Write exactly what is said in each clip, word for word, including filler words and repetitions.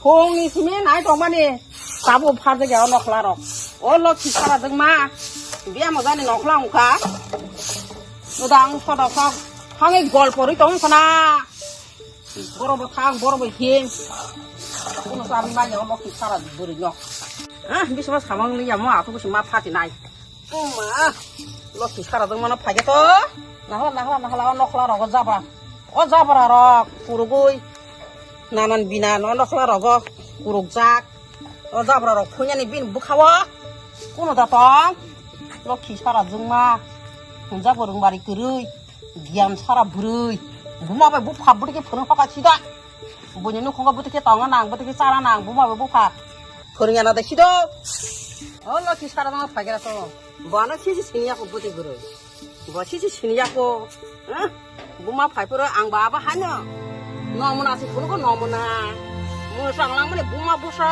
Phungni simi nai tongmani tabuk pharjakya o nokhla rok. O lokhi sara jwngma. Biya mojani nokhla wngkha. Udang sodok sok. Thangwi gol porwi tong khana. Boro bo thang, boro bo him. Kuno sami manya o lokhi sara bwrwi no. Ah, bisma samang liya mo aku kusi ma phati nai. Uma, lokhi sara jwngmano phaikhe to. Nahla, nahla, nahla, o nokhla rogo jabra. O jabra rok purugui. Nanan binan o nokhla rogo kurukjak. O jabra rok phunyani bini bwkhao. Kuno da tong. Lokhi sara jwngma. Hunjak bo rwngbari kwrwi. Giyan sara bwrwi. Buma bai bupha bwtwi khe phwrwng hoka sida. Buini nukhungo bwtwi khe tonga nang, bwtwi khe chara nang, buma bai bupha. Phwrwngya na da sido. O lokhi sara jwngma phaikhe to. Bono sisi siniya ko bwtwi bwrwi. Bo sisi siniya ko. Eh? Buma phai phuru ang ba aba hano. Nomuna si phuru ko nomuna. Mo sang lang mani buma busa.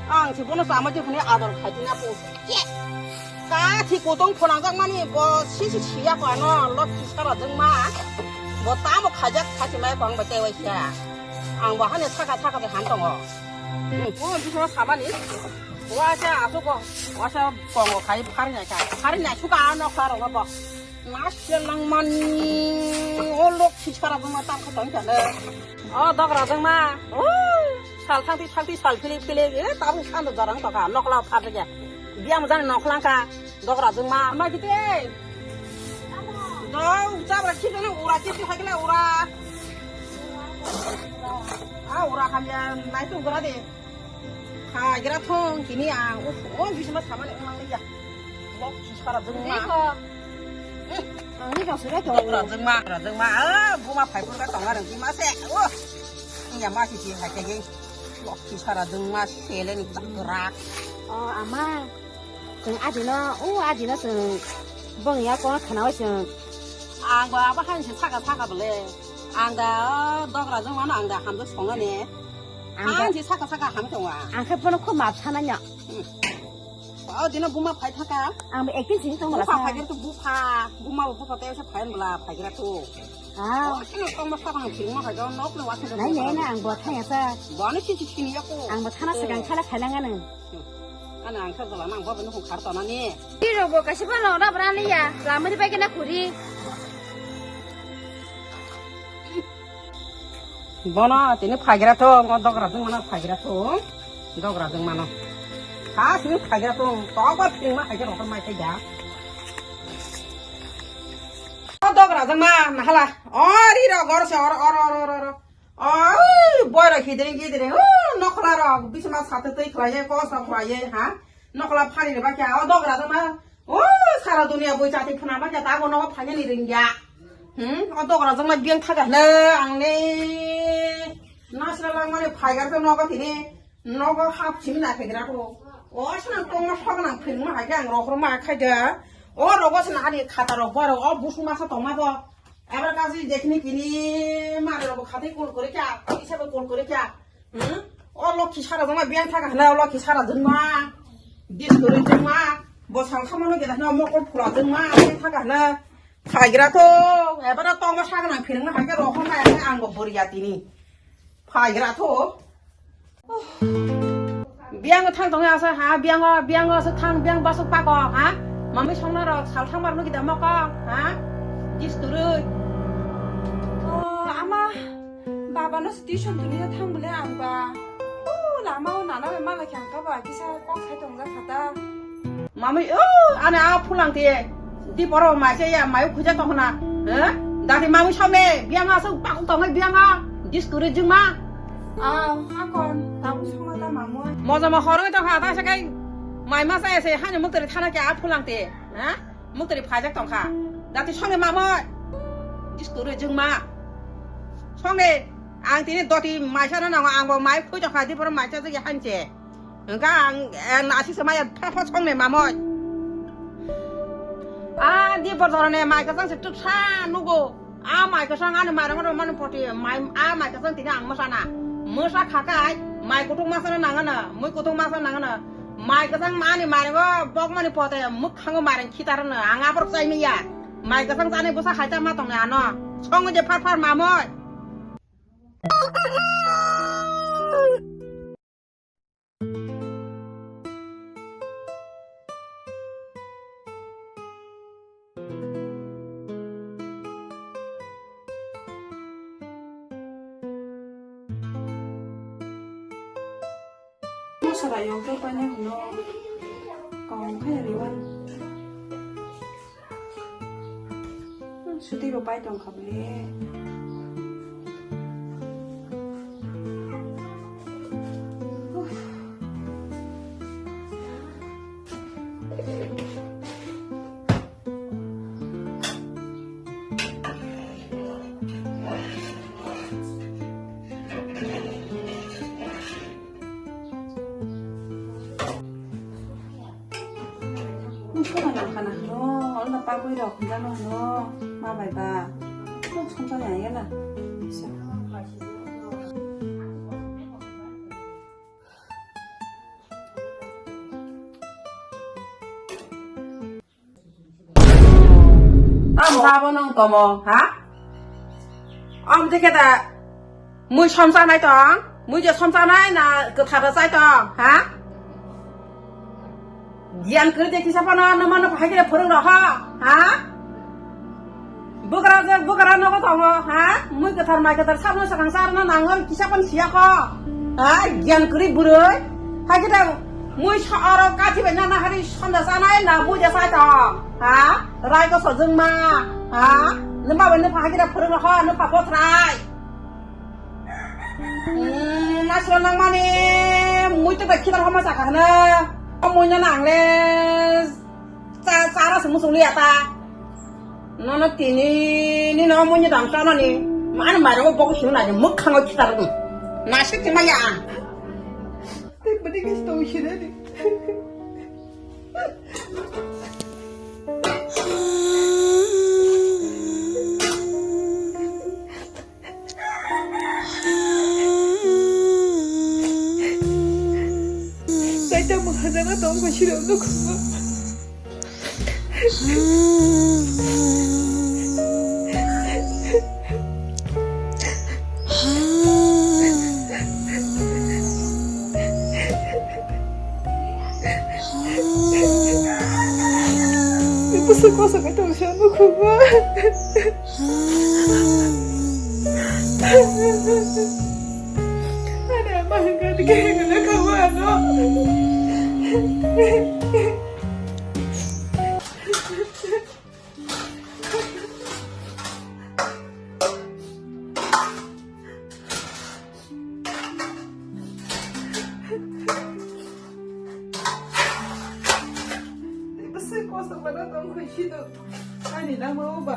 Ang si bono sama je phuni ador khai tina po. Yes. Ka thi kotong phonang jak mani bo sisi siya ko ano lokhi sara jwngma. Bo tamo khajak khasi mai ko ang ba tewai siya. Ang ba hane saka saka de han tongo. Hmm, bo bisma samani. Wasa asuk ko. Wasa kongo khai phari nai khai. Phari nai suka ano kharo bo. Nasya langmani, o lokhi sara jwngma tam kha tong kha le. O dogra jwngma, o sal thangti thangti sal phili phili, e tabuk sando jorang tokha, nokla pha jage. Biyam jani noklang kha, dogra jwngma. Ma kiti, do jabra kiti na ura kiti hakila ura. A ura khamya nai tu ura de. Phaikhe ra thung tini ang, uf, o bisma samani wngmang liya. Lokhi sara jwngma. Dei ko. Hmm. Ang ni dong sura dong. Lokhi sara jwngma, sara jwngma. Ah, buma phai phurga tong areng bima se. Oh. Iya ma si si hai ke. Lokhi sara jwngma sele ni chak rak. Oh, ama. Chwng ajino, o ajino chwng bwngya kono khwnawi chwng. Ang ba abo han se saka saka bole. Ang da dogra jwng mano ang da hamjak songani. Ang da han se saka saka ham tonga. Ang khe bono khub map sananya. Hmm. O dino buma phai thaka. Ang ba ekdin sini tong bula. Bupha phai to bupha. Buma bupha te se phai bula phai gra to. Ah. O sino tong ma saka phirma phai do nok no wa. Nai ne na ang bo thaya sa. Bo no si si sini ya ko. Ang bo thana segang khala khailangano. Ani ang sajla nang bo bini khung khar tonani. Tiro bo kaisa phano na brani ya. Lamari bai kena khuri. Bono tini phagira thung, o dogra jwng mano phagira thung. Dogra jwng mano. Ha, sini phagira thung. Tok ba phing ma phagira rokor mai thai ja. O dogra jwng ma nahala. O ri ro gor se or or or or or. Oi, boy rok hidiri gidiri, o nokla rok bisma satwi twi khlaiye, kosto khlaiye, ha? Nokla phani rwba khe, o dogra rok ma, o sara dunia bui chati phuna ba khe, ta bo nogo phainani ringya. Hmm, o dogra rok ma biyang thaga hwno, ang ni nasra langmani phaigar khe nogo tini, nogo hap simi na phegra ko. O sna tongma sogna phirma hai khe ang rohor ma khai da. O rogo sna ani khata rok, boy rok, o busuma sa tongma bo. Ebar kaji jekhini kini mari rogo khatai kol kore kya, isa bo kol kore kya. Hmm? O lokhi sara jwngma biyang thaga hwna, o lokhi sara jwngma. Dis kore jwngma. Bo sal khamano geda hwna, mokol phula jwngma, biyang thaga hwna. Phaigra to, ebar tongma sagana phirna hai khe rohor hai ang bo boriya tini. Phaigra to. Biang thang tong asa ha, biang, biang asa thang, biang basuk pako ha. Mami songna rok sal thang mar nugi damo ko ha. Jis turui. Oh, ama, baba no tuition tuni thang bole ang ba. Oh, lama o nana be mala khyang ka ba, kisa kok khai tong ja khata. Mami, oh, ane a phulang te. Di poro mai se ya, mai khuja tong na. Eh? Dati mami same, biang asa pak tong biang a. Jis turui jingma. Ah, hakon, tabu songma ta mamoi. Moja ma horoi to ha ta sakai. Mai ma sa ese hani muktari thana ke a phulang te. Ha? Muktari phajak tong kha. Dati songe mamoi. Jis turui jingma. Songe ang tini doti mai sa na nango ang bo mai khui tong kha di poro mai sa jagi hanche. Engka ang, eh, nasi semaya pha pha songe mamoi. Ah, di poro ne mai ka sang se tup sa nugo. A mai kwchang ani mairung rw mani poti, mai, a mai kwchang tini ang mwsana. Mwsa khakai, mai kutung masana nangana, mui kutung masana nangana. Mai kwchang mani mairung bok mani pote, mwkhango mairung khitarano, ang aborok chai manya. Mai kwchang chani bwsa haita ma tongnai ano. Songo je phar phar mamoi. Mosora yong tei paina hino kong khe riwan. Suti bo pai tong kha bole. Nokha nang khana hwno, olo pagwi rok hwnjano hwno, ma bai ba. Nokha songcha ya ya na. Tamo sabo nung tomo, ha? Om dikhe da mui somsa nai tong, mui je somsa nai na kwthar chai tong, ha? Giyan kwrwi de kisa phano nwmano bahai khe phwrwng rw ho, ha? Bwkra je bwkra nogo tongo, ha? Mui kwthar mai kwthar sabno swkang charwno nango kisa phano siya kho, ha? Giyan kwrwi bwrwi, hai khe da mui sa oro kathi bai nana hari sonda chanai na mui de sai tong, ha? Rai ko sojwng ma, ha? Nwma bai nwpha hai khe da phwrwng rw ho, nwpha bothrai. Hmm, nasra nangmani mui to bai khitar homa saka hana. O mui no nangle cha chara sung sung liya ta. Nono tini ni no mui ni dang ta nani. Mani maro bogo sung na muk khango khitar ni. Nasik ti maya. Te bani kis to shire ni. Saita mahajana tong basirok no khuma. Bwswk kosom khe tongsa nukhungma. Ani ama hwnkha khe hwnkhe khamu ano. Bwswk kosom mana tong khe sino. Ani nangma o ba.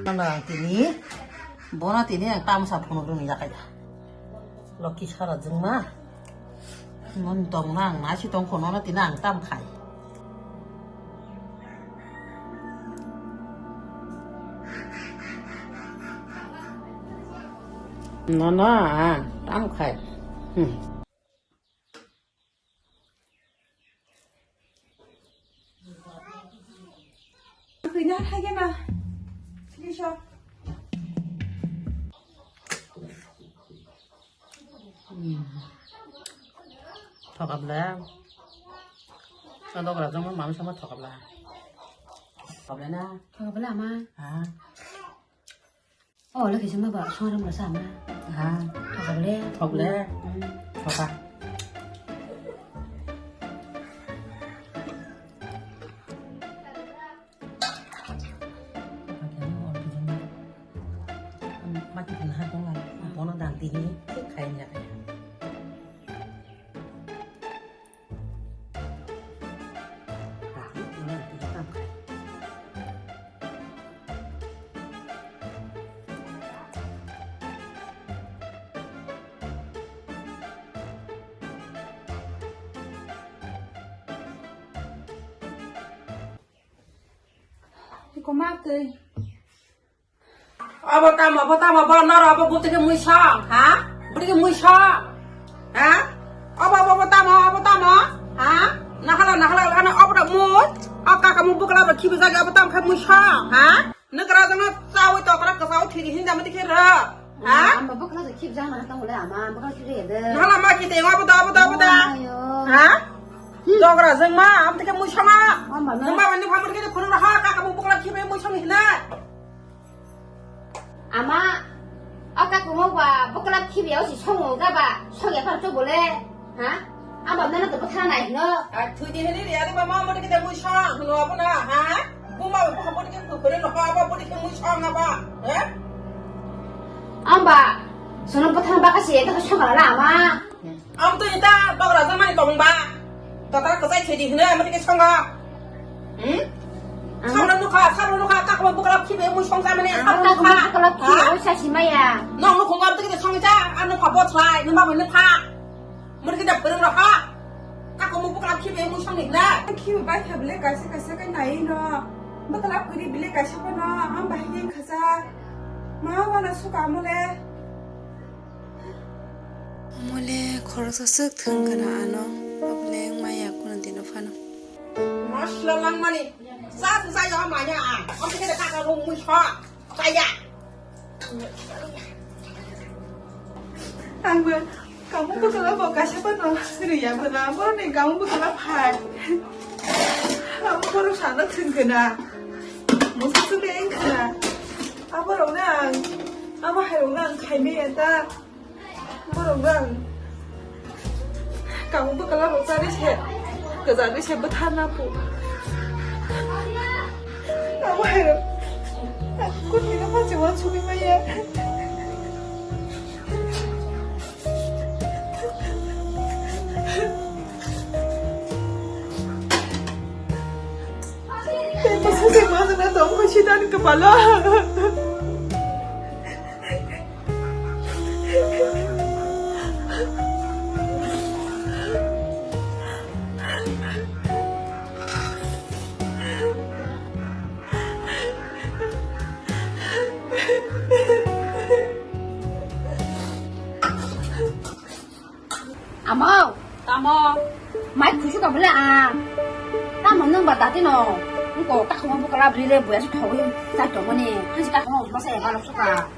Nana tini. Bono tini ang tamsa phunuk rwni jakaya. Loki sara jwngma. Non tong nang nasi tong khono no tini ang tam khai. Nono ang tam khai. Hmm. Kwi na thai khe na. Sini so. Hmm. Thokap le. Adok rajang ma mami sama thokap le. Thokap le na. Thokap le ama. Ha. Oh, lagi sama ba, suara merasa ama. Ha. Thokap le. Thokap le. Hmm. Thokap. Mati pun ha dong, bono dan tini, kain ya. Iko ma twi. Obo tamo, obo tamo, bo noro obo bwtwi khe mui song, ha? Bwtwi khe mui song, ha? Obo, obo, obo tamo, obo tamo, ha? Nahala, nahala, ana obra mui. O kaka mui bukla ba khibi jagi abo tam khai mui sa, ha? Nukra jana chawi tokra kasa o thiri hinda mati khe ra. Ha? Amba bukla sa khib jang na tong le ama, bukla khib ya de. Nahala ma ki te abo da, abo da, abo da. Ayo. Ha? Dogra jeng ma, am te khe mui sama. Amba na. Nang ba ni phamur khe khunu ra ha, kaka mui bukla khibi mui sama hina. Ama, o kakumo ba bokla khibi o si songo ga ba, songya par to bole, ha? Aba nana to botha nai hino. A thudi hini ri ari ba ma mo de mui song hino abo na, ha? Buma ba mo de ko kore no ha ba mo de mui song na ba, ha? Amba, sono botha ba ka si eta ko song la ama. Am to ita dogra jang mani tong ba. Tata kwchai thedi hino, amati ke songo. Hmm? Aha. Sabro nukha, sabro nukha, kakma bukla khibe mui song jang mani, aha, sabro kakma nukha. Bukla khibe, ha? Oi sasi maya. Nong nukho ngam to kide song ja, ano pha bot lai, numa mani pha. Murki da phurung rokha. Kakma bukla khibe mui song ni na. Khibe bai kha bile kaisa kaisa kai nai no. Bukla khuri bile kaisa ko no, am bai ye khaja. Ma wana suka mole. Omole khoroksa swk thwng kana ano, oboleng maya kuno dino phano. Masla langmani, sa sa sa yo manya a, omo khe kaka rung mui sa, saya. Ang bo kamu bukla bo kaisa phano riya bwla, boroni kamu bukla phai. Amo borok sana thwng kana, musa sule eng kana. Aborok na ang, amo hairok na ang khaimaya ta. Borok bang. Kamu bwkla rok chari se. Kwchari se bwtharna pu. Amo hai. Kutini phachi wan sumi maya. Tei bwsajak majana tong khe sitani kwpalo. Amo. Tamo. Mai khusu ka bole a. Tamo nung ba dati no. Nung ko kakhumo bukla bri le buya su thogwi chai tongmani. Hansi kakhumo masa ya balok suka.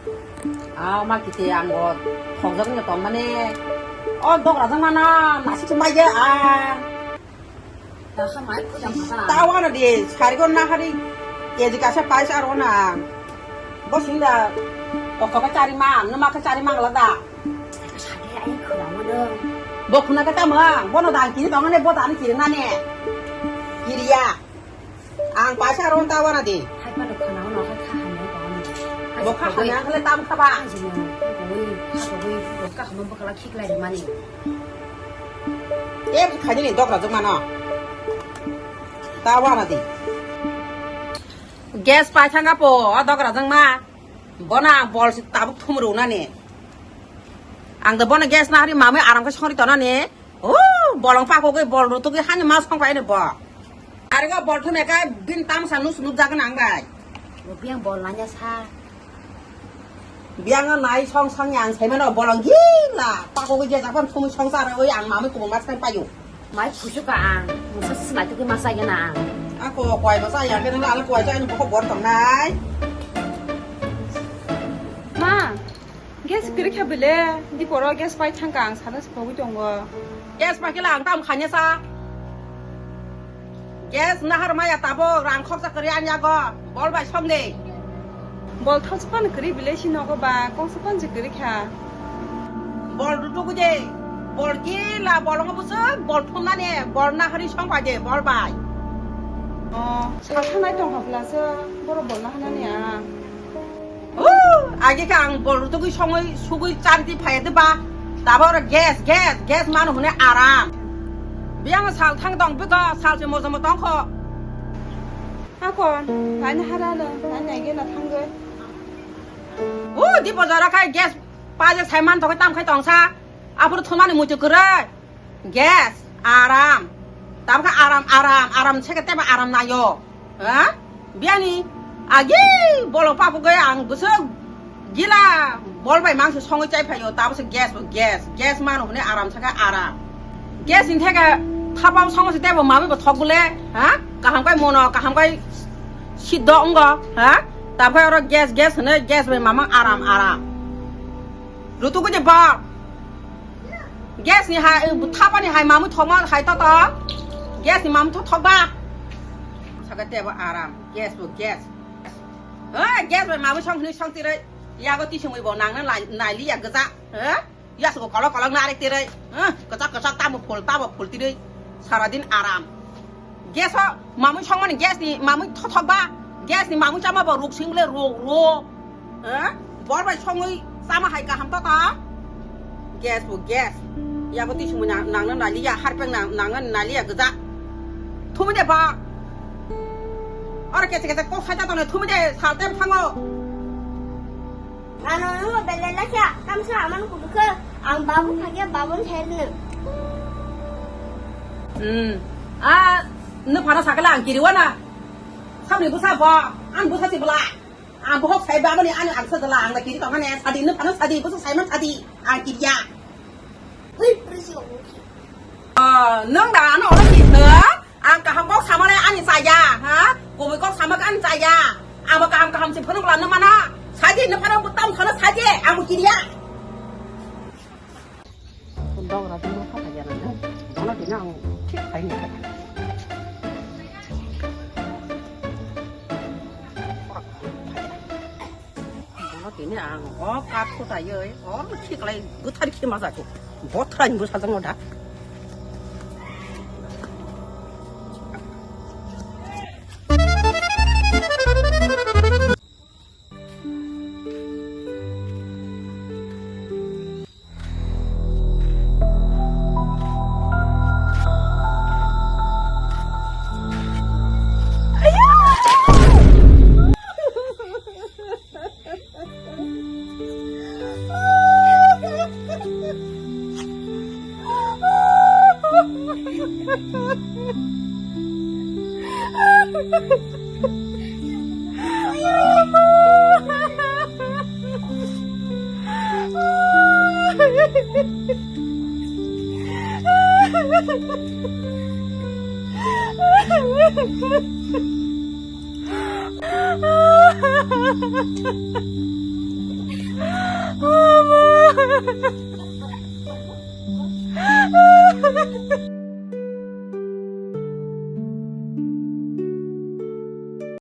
A ma kiti ang o thokjak ni tongmani. O dogra jang mana nasi chumai ya a. Dakha mai khuja masa. Tawa na di sari ko na hari. Keji kasa paisa aro na. Bo sing da. Kokko ka chari mang, numa ka chari mang la da. Sade ai khwlangmano. Bo khuna ka tamo, bono dang kiri tongane, bo dang kiri nane. Kiriya. Ang paisa aro ta wana di. Hai pa khwlangmano, hai kha hamya tongane. Bo kha hamya khale tam khaba. Jino, koi, koi, ka hamo bakala khiklai mani. E khani ni dokra jok mano. Ta wana di. Gas paithanga po, o dokra jok ma. Bono ang bol si tabuk thumrwnani. Ang do bono gas nahari mamwi aram khe songri tonani. O bolong pakogwi bol rutugwi hani ma songpaini bo. Arigo bol thumya khe bini tamsa nus nukjagwi nang bai. Bo biyang bol nanya sa. Biyang nai song song yang saimano bolong gila. Pakogwi je japan thumwi songsar oi ang mamwi kubun ma sai payu. Mai phusu ka ang, musa sinai tugwi masa gena ang. Ako koi masa ya kena ala koi jai nuko bor tong nai. Ma, gas kiri kha bile, di poro gas pai thang ka ang sana sipogwi tongo. Gas pai kila ang tam khanya sa. Gas nahar maya tabo rang khoksa kiri anya go, bol bai song de. Bol thoksa pan kiri bile si nogo ba, kongsa pan je kiri kha. Bol rutugu de. Bol gila bolongo busuk bol thumnani bol nahari songpai de bol bai. O, salthanai tong hapla se boro bol nahanani a. O, agi kha ang bol rutugwi songwi sugwi chariti phaiya de ba. Tabo oro gas, gas, gas mano hune aram. Biyang salthang tong biko salse mojomo tongkho. Hakon, nai nahara no, nai nai gena thangwi. O, di bojaro khai gas Paje sai man thokhe tam khai tongsa. Aphuru thumani muitu kwrwi. Gas, aram. Tam khe aram, aram, aram se khe tebo aram nayo. Ha? Biyani agi bolong pabu gaya ang bwswk gila bol bai mangse songwi chai phaio. Tabose gas bo gas. Gas mano hwnwi aram sakhe aram. Gas ni theke Thapao songmo se tebo mamui bo thok bole, ha? Kaham kai mono, kaham kai siddo ongo, ha? Tabkhai oro gas, gas hwnwi, gas bai mamang aram, aram. Rutugo je bo. Gas ni hai, thapani hai mamui thokma hai to to. Gas ni mamui thok thok ba. Saka tebo aram, gas bo gas. Ha, gas bai mamui song hwnwi song tiroi. Yago tisingwi bo nangna lai, naili ya gja. Ha? Yasgo kolok kolok narik tiroi. Ha? Kwchak kwchak tamo phul, tamo phul tiroi. Saradin aram. Gas o mamui songmani gas ni mamui thothok ba. Gas ni mamui chama bo ruk sing le ro, ro. Ha? Bor bai songwi chama hai kaham to ta. Gas bo gas. Yago tisingwi nang, nangna naili ya, harpeng nang, nangna naili ya gja. Thumui de ba. Oro kese kese kok saita tone thumui de salte thango. Ano no belai lakha, tamsa aman kudu khe, ang babu phage babun helne. Hmm. A, no phano sakala ang kiriwana. Samni busa bo, ang busa si bela. Ang bohok sai babani ani ang sa dala, ang na kiri tongane, sadi no phano sadi, busa sai man sadi, ang kiriya. Ui, prisi omuki. Ah, nung da ano oro kisa? Ang kaham kok samane ani chaya, ha? Kubui kok sama ka ani chaya. Ang bo kaham kaham si phunuk la nung mana. Saji nung phano butam khana saji, ang bo kiriya. Dong ra dong kha ya na. Bono dina ang thik khai ni. Bono tini ang o kat ko tayoi, o khiklai bwthar khi ma jaku. Bothra ni bwsa jang da.